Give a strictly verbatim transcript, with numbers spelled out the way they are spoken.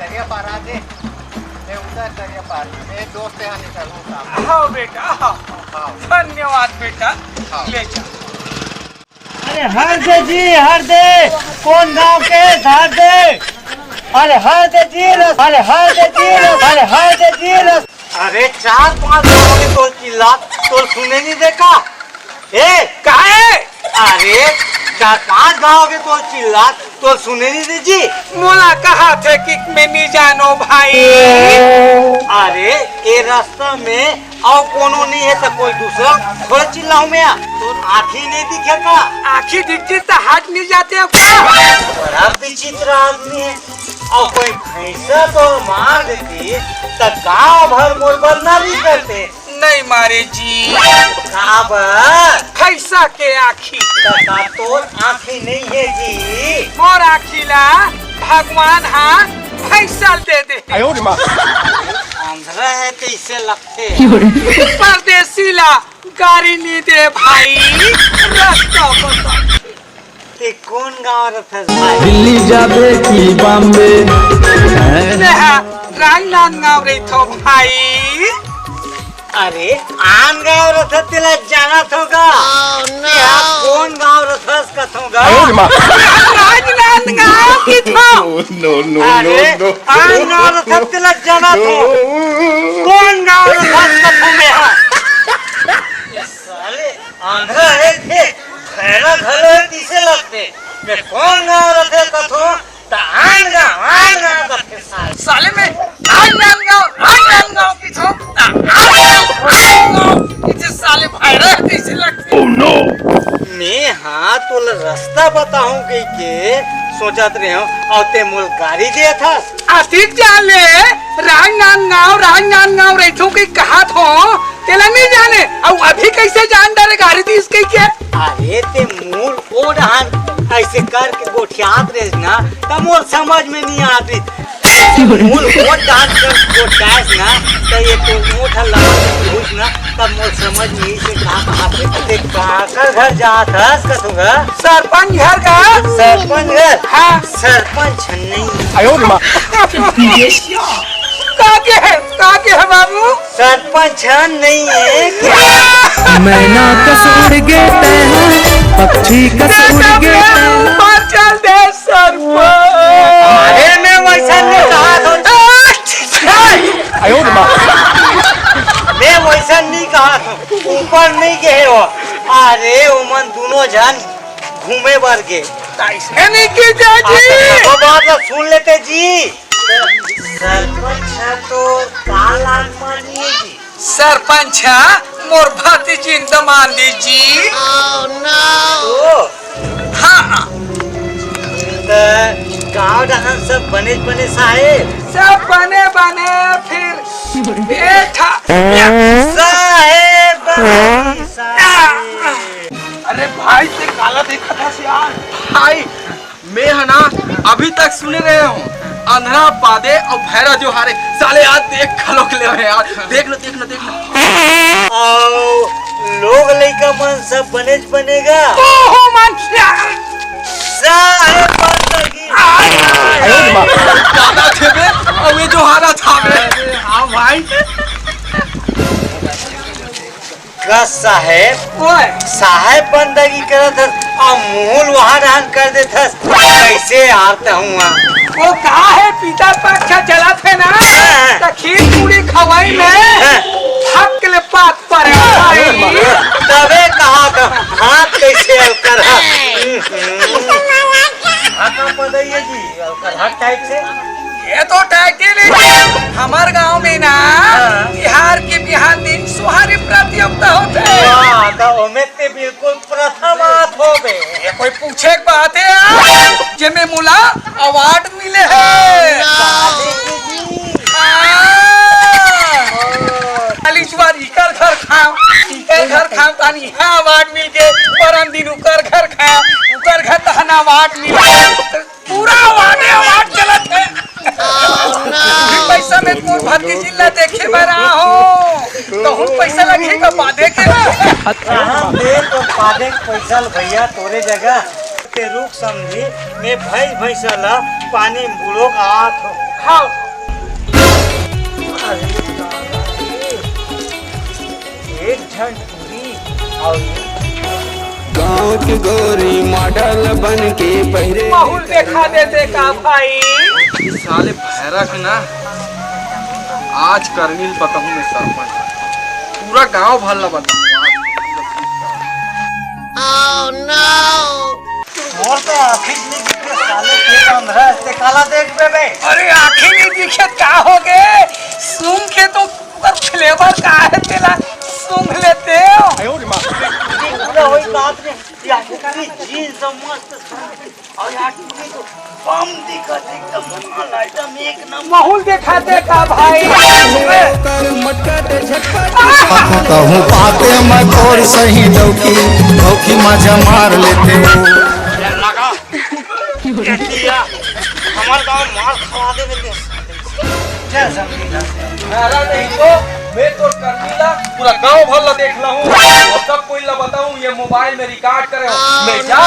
ये पार आ दे। ये उधर दरिया पार में। ये दोस्त यहाँ निकल, वो सामने। हाँ बेटा, हाँ। हाँ। धन्यवाद बेटा। हाँ। ले जा। अरे हर दे जी, हर दे। कौन गांव के, हर दे। अरे हर दे जी रस, अरे हर दे जी रस, अरे हर दे जी रस। अरे चार पांच गांव के तो चिल्ला, तो सुने नहीं देखा। ए, काहे? अरे, चार पांच गांव के तो चिल्ला, तो सुने नहीं दे जी। मोला कहा थे कि मैं नहीं जानो भाई। अरे, ए रास्ता में अउ कोनो नहीं है तो कोई दूसरा थोड़ा चिल्लाऊं मैं? तो आँखी नहीं दिखे का? आँखी दिखती तो हाथ नहीं जाते अब। बड़ा विचित्र आदमी है। अउ कोई भैंसा तो मार देती तो गांव भर मोर बदनामी करते। नहीं मारे जी। काबर? भैंसा के आँखी। त का तोर आँखी नहीं है जी? मोर आँखी ला भगवान हा भैंसा दे दे। आयो रे माँ। आंध्रा है कैसे लगते? परदेसी ला गारी नहीं दे भाई, रास्ता बता। ते कौन गांव रथस भाई? दिल्ली जाबे कि बॉम्बे? हैं? मैं हा राजनांदगांव रहिथो भाई। अरे, आन गांव रथस तेला जानत होगा। Oh, no। ते हा कौन गांव रथस कथों गा? अरे माँ। राजनांदगांव की थो। No, no, no, अरे, no। आन गांव रथस तेला जानत हो। कौन गांव रथस कथों मैं हा? साले, आंध्रा है थे, खैरा घलो है, तीसे लगते। मैं कौन गांव रथे कथो, त आन गांव, आन गांव कथे साले। साले मैं आन, आन गांव, आन, आन गांव की थो, त आन गांव, आन गांव की थो, साले भैरा है, तीसे लगते। Oh no! मैं हा तोला रास्ता बताऊं कहि के सोचत रहे हूँ, अउ ते मोल गारी दे था। अतिक जान ले, राजनांदगांव, राजनांदगांव रहिथो कि कहा थो, तेला नहीं जाने, अउ अभी कैसे जान डारे गारी दीस कहि के? अरे ते मोर ओ डहान ऐसे करके गोठियात रहे ना, त मोर समझ में नहीं आती। मोर ओ डहान कर गोठियास ना, त ये तो मोठा लगा घुस ना, तब मोर समझ नहीं से कहा कहा थे। ते काकर घर जात हस कथों गा? सरपंच घर का? सरपंच घर? हाँ। सरपंच नहीं। आयो रे माँ। काके है, काके है बाबू? सरपंच नहीं है। मैना कस उड़ गे तैं, पक्षी कस उड़ गे तैं। ऊपर चल दे सरपंच। अरे मैं वैसा नहीं कहा था। आयो रे माँ। मैं वैसा नहीं कहा था। ऊपर नहीं गए हो। अरे ओमन दोनों जन घूमे बर गे। ऐसे नहीं की जाए जी। हाँ, तो बात ला सुन लेते जी। सरपंच हा तो का लाग मानिए जी? सरपंच हा मोर भतीजिन दमांद जी। Oh no! ओ, हाँ। त गाँव डहान सब बने बने साहेब? सब बने बने फिर बैठा साहेब, साहेब। अरे भाई, ते काला देखत हस यार? भाई, मैं ह ना अभी तक सुने रहे हूँ, अंधरा बादे अउ भैरा जोहारे। साले आज देख घलोक ले रहे यार, देख लो, देख लो, देख लो। अउ लोग लइका मन सब बनेच बने गा। ओहो मन, साहेब बंदगी। दादा थे बे, अउ ये जोहारा था बे। हाँ भाई। का साहेब, ओए। साहेब बंदगी करत हस, अउ मुहुल वहाँ रहन कर देत हस, कैसे आरत हुआ? वो का है, पिता पक्ष चलत है ना, हाँ। त खीर पूरी खवाई में हाँ। हक ले पात परे भाई। तबे कहा था, हाथ कैसे अलकर है? हाथ आप बताइए जी, अलकर हाथ टाइप से। ये तो टाइटिल है। हमार गांव में ना हाँ। तिहार के बिहान दिन सोहारी प्रतियोगिता होथे। वाह, त ओमे ते बिल्कुल प्रथम आत होबे। ये कोई पूछे के बात है यार? जेमे मोला अवार्ड मिले है। हाँ। चालीस बार इकर घर खाम, इकर घर खाम, तानी यहाँ अवार्ड मिल के, परन दिन उकर घर खाम, उकर घर तहन अवार्ड मिल के। पूरा अवार्डे अवार्ड चलत है। भी पैसा में कोन भतीजी ला देखे बर आहो, तो हम पैसा लगे का बादे के। कहाँ दे तो बादे के पैसा ल भैया तोरे जगह। रुक समधी, मैं भैंस भैंसा ला पानी में बुड़ो के आत हो। खाओ। अरे दादा रे, एक झन पूरी और गांव की गोरी मॉडल बन के पहिरे। माहौल देखा देते का भाई? इस साले भैरा के ना आज करमिल बताऊं मैं सरपंच, पूरा गांव भर ला बताऊं आज। मोर तो आँखी नहीं दिखे, साले के अंधरा है, ते काला देख बे बे। अरे आँखी नहीं दिखे, का हो गे? सूंघ के तो ओकर फ्लेवर का है, तेला सूंघ लेते हो। पूरा वही बात रे, ये आँखी का भी जीन्स मस्त सूंघ के, और यार तू तो बम दिखत एकदम, माल एकदम एक नंबर। माहौल देखाते का भाई? कहूँ पाते मैं तोर सही दौकी, दौकी मजा मार लेते हो। लगा। हमारे गाँव माल खवा दे बेटे। जय समझी। अरे नहीं तो मैं तो कर दिला, पूरा गांव भर ला देख ला हूँ और सब कोई ला बताऊँ, ये मोबाइल में रिकॉर्ड करे हो। मैं जा